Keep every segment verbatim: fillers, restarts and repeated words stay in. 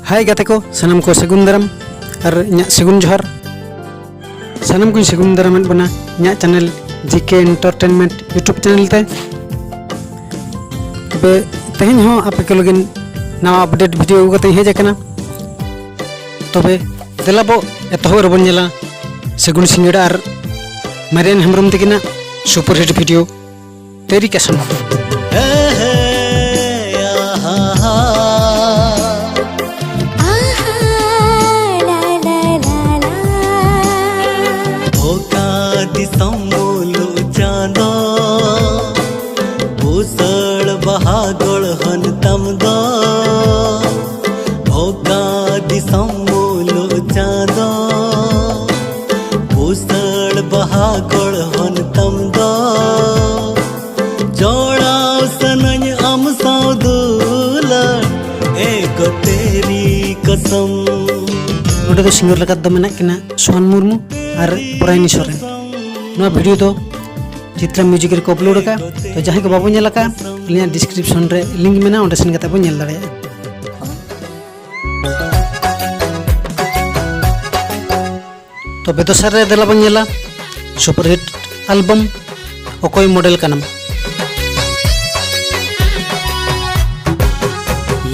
ᱦᱟᱭ ᱜᱟᱛᱮ ᱠᱚ, ᱥᱟᱱᱟᱢ ᱠᱚ ᱥᱟᱹᱜᱩᱱ ᱫᱟᱨᱟᱢ ᱟᱨ ᱤᱧᱟᱹᱜ ᱥᱟᱹᱜᱩᱱ ᱡᱚᱦᱟᱨ᱾ ᱥᱟᱱᱟᱢ ᱠᱚᱧ ᱥᱟᱹᱜᱩᱱ ᱫᱟᱨᱟᱢᱮᱫ ᱵᱚᱱᱟ ᱤᱧᱟᱹᱜ ᱪᱮᱱᱮᱞ ᱡᱤ ᱠᱮ Entertainment YouTube ᱪᱮᱱᱮᱞ ᱛᱮ᱾ ᱛᱚᱵᱮ ᱛᱮᱦᱮᱧ ᱦᱚᱸ ᱟᱯᱮ ᱠᱚ ᱞᱟᱹᱜᱤᱫ ᱱᱟᱣᱟ ᱟᱯᱰᱮᱴ ᱵᱷᱤᱰᱤᱭᱳ ᱟᱹᱜᱩ ᱠᱟᱛᱮᱧ ᱦᱮᱡ ᱟᱠᱟᱱᱟ᱾ ᱛᱚᱵᱮ ᱫᱮᱞᱟ ᱵᱚ ᱮᱛᱚᱦᱚᱵ ᱨᱮᱵᱚᱱ ᱧᱮᱞᱟ ᱥᱟᱹᱜᱩᱱ ᱥᱤᱸᱜᱟᱹᱲ ᱟᱨ ᱢᱟᱨᱮᱱ ᱦᱮᱢᱵᱨᱚᱢ ᱛᱟᱹᱠᱤᱱᱟᱜ ᱥᱩᱯᱟᱨ ᱦᱤᱴ ᱵᱷᱤᱰᱤᱭᱳ ᱛᱮᱨᱤ ᱠᱟᱥᱚᱢ᱾ ᱚᱠᱟ ᱫᱤᱥᱚᱢ ᱢᱩᱞᱩᱜ ᱪᱟᱸᱫᱚ, ᱵᱩᱥᱟᱹᱲ ᱵᱟᱦᱟ ᱜᱚᱲᱦᱚᱱ ᱛᱟᱢ ᱫᱚ᱾ ᱚᱠᱟ ᱫᱤᱥᱚᱢ ᱢᱩᱞᱩᱜ ᱪᱟᱸᱫᱚ, ᱵᱩᱥᱟᱹᱲ ᱵᱟᱦᱟ ᱜᱚᱲᱦᱚᱱ ᱛᱟᱢ ᱫᱚ᱾ ᱡᱚᱲᱟᱣ ᱥᱟᱱᱟᱧ ᱟᱢ ᱥᱟᱶ ᱫᱩᱞᱟᱹᱲ, ᱮ ᱜᱚ ᱛᱮᱨᱤ ᱠᱚᱥᱚᱢ᱾ ᱱᱚᱰᱮ ᱫᱚ ᱥᱤᱝᱜᱟᱨ ᱞᱮᱠᱟ ᱫᱚ ᱢᱮᱱᱟᱜ ᱠᱤᱱᱟ ᱥᱳᱦᱟᱱ ᱢᱩᱨᱢᱩ ᱟᱨ ᱯᱚᱨᱟᱭᱱᱤ ᱥᱚᱨᱮᱱ᱾ ᱱᱚᱣᱟ ᱵᱷᱤᱰᱤᱭᱳ ᱫᱚ ᱪᱤᱛᱨᱟ ᱢᱤᱣᱡᱤᱠ ᱨᱮᱠᱚ ᱟᱯᱞᱳᱰ ᱟᱠᱟᱫᱼᱟ᱾ ᱛᱚ ᱡᱟᱦᱟᱸᱭ ᱠᱚ ᱵᱟᱵᱚ ᱧᱮᱞ ᱟᱠᱟᱫᱼᱟ, ᱟᱹᱞᱤᱧᱟᱜ ᱰᱤᱥᱠᱨᱤᱯᱥᱚᱱ ᱨᱮ ᱞᱤᱝᱠ ᱢᱮᱱᱟᱜᱼᱟ, ᱚᱸᱰᱮ ᱥᱮᱱ ᱠᱟᱛᱮ ᱵᱚᱱ ᱧᱮᱞ ᱫᱟᱲᱮᱭᱟᱜᱼᱟ᱾ ᱛᱚᱵᱮ ᱫᱚᱥᱟᱨ ᱨᱮ ᱫᱮᱞᱟ ᱵᱚᱱ ᱧᱮᱞᱟ ᱥᱩᱯᱟᱨ ᱦᱤᱴ ᱟᱞᱵᱟᱢ ᱚᱠᱚᱭ ᱢᱚᱰᱮᱞ ᱠᱟᱱᱟᱢ᱾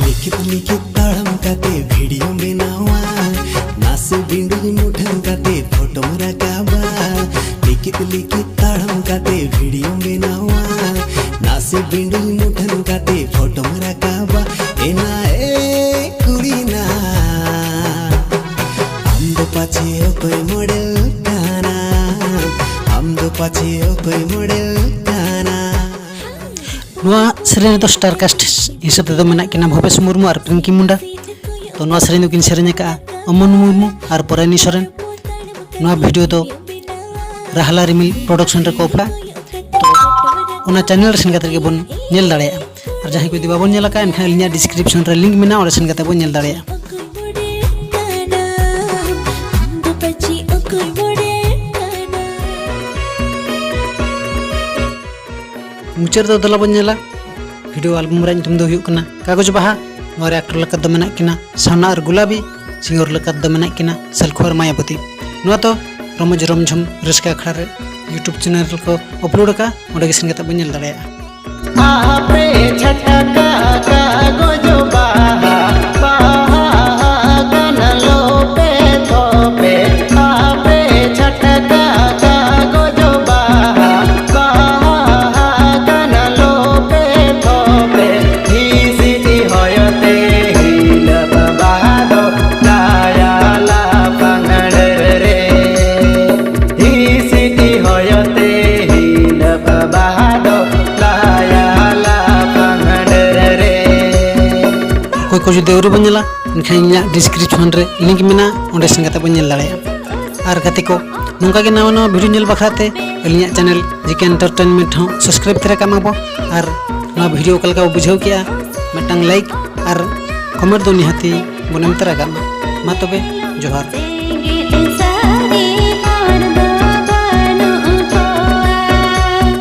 ᱞᱤᱠᱤᱛ ᱞᱤᱠᱤᱛ ᱛᱟᱲᱟᱢ ᱠᱟᱛᱮ ᱵᱷᱤᱰᱤᱭᱳᱢ ᱵᱮᱱᱟᱣᱟ, ᱱᱟᱥᱮ ᱵᱤᱸᱰᱩᱡ ᱢᱩᱴᱷᱟᱹᱱ ᱠᱟᱛᱮ ᱯᱷᱳᱴᱳᱢ ᱨᱟᱠᱟᱵᱟ᱾ ᱞᱤᱠᱤᱛ ᱞᱤᱠᱤᱛ ᱛᱟᱲᱟᱢ ᱠᱟᱛᱮ ᱵᱷᱤᱰᱤᱭᱳᱢ ᱵᱮᱱᱟᱣᱟ, ᱱᱟᱥᱮ ᱵᱤᱸᱰᱩᱡ ᱢᱩᱴᱷᱟᱹᱱ ᱠᱟᱛᱮ ᱯᱷᱳᱴᱳᱢ ᱨᱟᱠᱟᱵᱟ᱾ ᱮᱱᱟ ᱮ ᱠᱩᱲᱤ ᱱᱟ, ᱟᱢ ᱫᱚ ᱯᱟᱪᱷᱮ ᱚᱠᱚᱭ ᱢᱚᱰᱮᱞ ᱠᱟᱱᱟ, ᱟᱢ ᱫᱚ ᱯᱟᱪᱷᱮ ᱚᱠᱚᱭ ᱢᱚᱰᱮᱞ ᱠᱟᱱᱟ᱾ ᱱᱚᱣᱟ ᱥᱮᱨᱮᱧ ᱨᱮᱫᱚ ᱥᱴᱟᱨ ᱠᱟᱥᱴ ᱦᱤᱥᱟᱹᱵ ᱛᱮᱫᱚ ᱢᱮᱱᱟᱜ ᱠᱤᱱᱟ ᱵᱷᱚᱵᱮᱥ ᱢᱩᱨᱢᱩ ᱟᱨ ᱯᱤᱝᱠᱤ ᱢᱩᱱᱰᱟ᱾ ᱛᱚ ᱱᱚᱣᱟ ᱥᱮᱨᱮᱧ ᱫᱚᱠᱤᱱ ᱥᱮᱨᱮᱧ ᱟᱠᱟᱫᱼᱟ ᱚᱢᱚᱱ ᱢᱩᱨᱢᱩ ᱟᱨ ᱯᱚᱨᱟᱭᱱᱤ ᱥᱚᱨᱮᱱ᱾ ᱱᱚᱣᱟ ᱵᱷᱤᱰᱤᱭᱳ ᱫᱚ ᱨᱟᱦᱞᱟ ᱨᱤᱢᱤᱞ ᱯᱨᱚᱰᱟᱠᱥᱚᱱ ᱨᱮᱠᱚ ᱚᱯᱞᱟ᱾ ᱛᱚ ᱚᱱᱟ ᱪᱮᱱᱮᱞ ᱨᱮ ᱥᱮᱱ ᱠᱟᱛᱮ ᱜᱮᱵᱚᱱ ᱧᱮᱞ ᱫᱟᱲᱮᱭᱟᱜᱼᱟ᱾ ᱟᱨ ᱡᱟᱦᱟᱸᱭ ᱠᱚ ᱡᱩᱫᱤ ᱵᱟᱵᱚᱱ ᱧᱮᱞ ᱟᱠᱟᱫᱼᱟ, ᱮᱱᱠᱷᱟᱱ ᱟᱹᱞᱤᱧᱟᱜ ᱰᱤᱥᱠᱨᱤᱯᱥᱚᱱ ᱨᱮ ᱞᱤᱝᱠ ᱢᱮᱱᱟᱜᱼᱟ, ᱚᱸᱰᱮ ᱥᱮᱱ ᱠᱟᱛᱮ ᱵᱚᱱ ᱧᱮᱞ ᱫᱟᱲᱮᱭᱟᱜᱼᱟ᱾ ᱢᱩᱪᱟᱹᱫ ᱨᱮᱫᱚ ᱫᱮᱞᱟ ᱵᱚᱱ ᱧᱮᱞᱟ ᱵᱷᱤᱰᱤᱭᱳ ᱟᱞᱵᱟᱢ ᱨᱮᱭᱟᱜ ᱧᱩᱛᱩᱢ ᱫᱚ ᱦᱩᱭᱩᱜ ᱠᱟᱱᱟ ᱠᱟᱜᱚᱡᱽ ᱵᱟᱦᱟ᱾ ᱱᱚᱣᱟ ᱨᱮ ᱟᱠᱴᱚᱨ ᱞᱮᱠᱟᱛᱮ ᱫᱚ ᱢᱮᱱᱟᱜ ᱠᱤᱱᱟ ᱥᱟᱣᱱᱟ ᱟᱨ ᱜᱩᱞᱟᱵᱤ, ᱥᱤᱝᱜᱚᱨ ᱞᱮᱠᱟᱛᱮ ᱫᱚ ᱢᱮᱱᱟᱜ ᱠᱤᱱᱟ ᱥᱟᱞᱠᱷᱩ ᱟᱨ ᱢᱟᱭᱟᱵᱚᱛᱤ᱾ ᱱᱚᱣᱟ ᱫᱚ ᱨᱚᱢᱚᱡᱽ ᱨᱚᱢᱡᱷᱚᱢ ᱨᱟᱹᱥᱠᱟᱹ ᱟᱠᱷᱲᱟ ᱨᱮ YouTube ᱪᱮᱱᱮᱞ ᱨᱮᱠᱚ ᱟᱯᱞᱳᱰ ᱟᱠᱟᱫᱼᱟ, ᱚᱸᱰᱮ ᱜᱮ ᱥᱮᱱ ᱠᱟᱛᱮ ᱵᱚᱱ ᱧᱮᱞ ᱫᱟᱲᱮᱭᱟᱜᱼᱟ᱾ ᱟᱯᱮ ᱪᱷᱟᱴᱠᱟ ᱠᱟᱜᱚᱡᱽ ᱵᱟᱦᱟ, ᱵᱟᱦᱟ ᱜᱟᱱ ᱞᱚᱯᱮ ᱛᱷᱚᱯᱮ, ᱟᱯᱮ ᱪᱷᱟᱴᱠᱟ ᱠᱟᱜᱚᱡᱽ ᱵᱟᱦᱟ, ᱵᱟᱦᱟ ᱜᱟᱱ ᱞᱚᱯᱮ ᱛᱷᱚᱯᱮ, ᱦᱤᱥᱤᱫ ᱦᱚᱭᱚᱛᱮ ᱦᱤᱞᱟᱹᱯ ᱵᱟᱦᱟ ᱫᱚ ᱞᱟᱭᱟ ᱞᱟᱯᱷᱟᱝ ᱰᱟᱹᱨ ᱨᱮ᱾ ᱦᱤᱥᱤᱫ ᱦᱚᱭᱚᱛᱮ ᱦᱤᱞᱟᱹᱯ ᱵᱟᱦᱟ ᱫᱚ ᱞᱟᱭᱟ ᱞᱟᱯᱷᱟᱝ ᱰᱟᱹᱨ ᱨᱮ᱾ ᱚᱠᱚᱭ ᱠᱚ ᱡᱩᱫᱤ ᱟᱹᱣᱨᱤ ᱵᱚᱱ ᱧᱮᱞᱟ, ᱮᱱᱠᱷᱟᱱ ᱤᱧᱟᱹᱜ description ᱨᱮ link ᱢᱮᱱᱟᱜᱼᱟ, ᱚᱸᱰᱮ ᱥᱮᱱ ᱠᱟᱛᱮ ᱵᱚᱱ ᱧᱮᱞ ᱫᱟᱲᱮᱭᱟᱜᱼᱟ᱾ ᱟᱨ ᱜᱟᱛᱮ ᱠᱚ, ᱱᱚᱝᱠᱟ ᱜᱮ ᱱᱟᱣᱟ ᱱᱟᱣᱟ video ᱧᱮᱞ ᱵᱟᱠᱷᱨᱟ ᱛᱮ ᱟᱹᱞᱤᱧᱟᱜ channel ᱡᱤ ᱠᱮ Entertainment ᱦᱚᱸ subscribe ᱛᱚᱨᱟ ᱠᱟᱜ ᱢᱟᱵᱚ᱾ ᱟᱨ ᱱᱚᱣᱟ video ᱚᱠᱟ ᱞᱮᱠᱟ ᱵᱚ ᱵᱩᱡᱷᱟᱹᱣ ᱠᱮᱜᱼᱟ, ᱢᱤᱫᱴᱟᱝ like ᱟᱨ comment ᱫᱚ ᱱᱤᱦᱟᱹᱛᱤ ᱵᱚᱱ ᱮᱢ ᱛᱚᱨᱟ ᱠᱟᱜ ᱢᱟ᱾ ᱢᱟ ᱛᱚᱵᱮ, ᱡᱚᱦᱟᱨ᱾